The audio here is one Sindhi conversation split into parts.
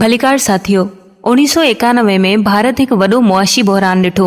ڀليڪار ساٿيو! 1991 ۾ ڀارت هڪ وڏو معاشي بحران ڏٺو.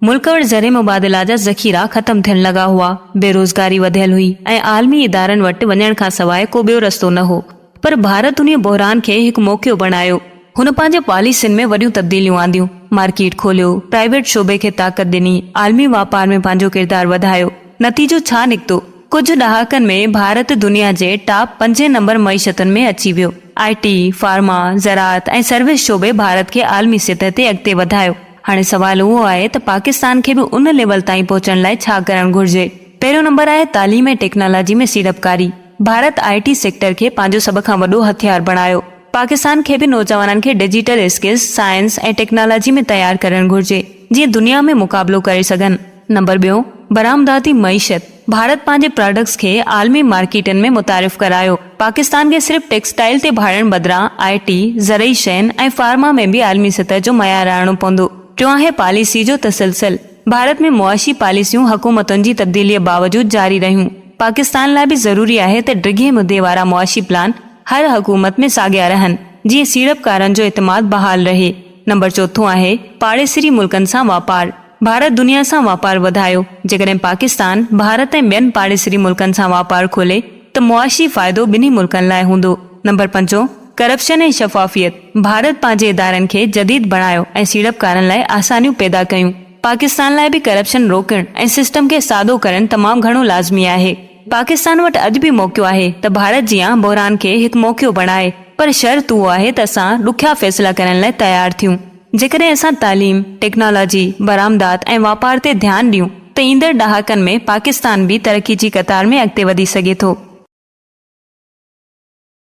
ملڪ وٽ زر مبادله جا ذخيرا ختم ٿيڻ لڳا هئا، بيروزگاري وڌيل هئي ۽ عالمي ادارن وٽ وڃڻ کانسواء ڪو ٻيو رستو نه هو. پر ڀارت انهيء بحران کي هڪ موقعو بڻايو. هن پنهنجي پاليسين ۾ وڏيون تبديليون آنديون، مارڪيٽ کوليو، پرائيويٽ شعبي کي طاقت ڏني، عالمي واپار ۾ پنهنجو ڪردار وڌايو. نتيجو ڇا نڪتو؟ ڪجهه ڏهاڪن ۾ ڀارت دنيا جي ٽاپ پنجين نمبر معيشتن ۾ اچي ويو. آء ٽي، فارما، زراعت ۽ سروس شعبي ڀارت کي عالمي سطح تي اڳتي وڌايو. هاڻي سوال اهو آهي ته پاڪستان کي به ان ليول تائين پهچڻ لاء ڇا ڪرڻ گهرجي؟ پهريون نمبر آهي تعليم ۽ ٽيڪنالاجي ۾ سيڙپڪاري. ڀارت آء ٽي سيڪٽر کي پنهنجو سڀ کان وڏو هٿيار بڻايو. پاڪستان کي به نوجوانن کي ڊجيٽل اسڪلز، سائنس ۽ ٽيڪنالاجي ۾ تيار ڪرڻ گهرجي، جيئن دنيا ۾ مقابلو ڪري سگهن. نمبر ٻيون، برآمداتي معيشت، ڀارت پنهنجي پراڊڪٽس کي عالمي مارڪيٽن ۾ متعارف ڪرايو. پاڪستان کي صرف ٽيڪسٽائل تي ڀاڙڻ بدران آء ٽي، زرعي شين ۽ فارما ۾ به عالمي سطح جو معيار آڻڻو پوندو. ٽيون آهي پاليسي جو تسلسل، ڀارت ۾ معاشي پاليسيون حڪومتن جي تبديليء باوجود جاري رهيون. پاڪستان لاء به ضروري آهي ته ڊگهي مدي وارا معاشي پلان هر حڪومت ۾ ساڳيا رهن، جيئن سيڙپڪارن جو اعتماد بحال رهي. نمبر چوٿون آهي پاڙيسري ملڪن سان واپار. ڀارت دنيا سان واپار وڌايو، جيڪڏهن پاڪستان ڀارت ۽ ٻين پاڙيسري ملڪن سان واپار کولي ته معاشي فائدو ٻنهي ملڪن لاء هوندو. نمبر پنجون، ڪرپشن ۽ شفافيت، ڀارت پنهنجي ادارن کي جديد بڻايو ۽ سيڙپڪارن لاء آسانيون پيدا ڪيون. پاڪستان لاء به ڪرپشن روڪڻ ۽ سسٽم کي سادو ڪرڻ تمام گهڻو لازمي آهي. پاڪستان وٽ اڄ به موقعو آهي ته ڀارت جيان بحران کي هڪ موقعو بڻائي، پر شرط اهو آهي ته اسان ڏکيا فيصلا ڪرڻ لاء تيار ٿيون. جيڪڏهن اسان تعليم، ٽيڪنالاجي، برآمدات ۽ واپار تي ڌيان ڏيون ته ايندڙ ڏهاڪن ۾ پاڪستان به ترقي جي قطار ۾ اڳتي وڌي سگهي ٿو.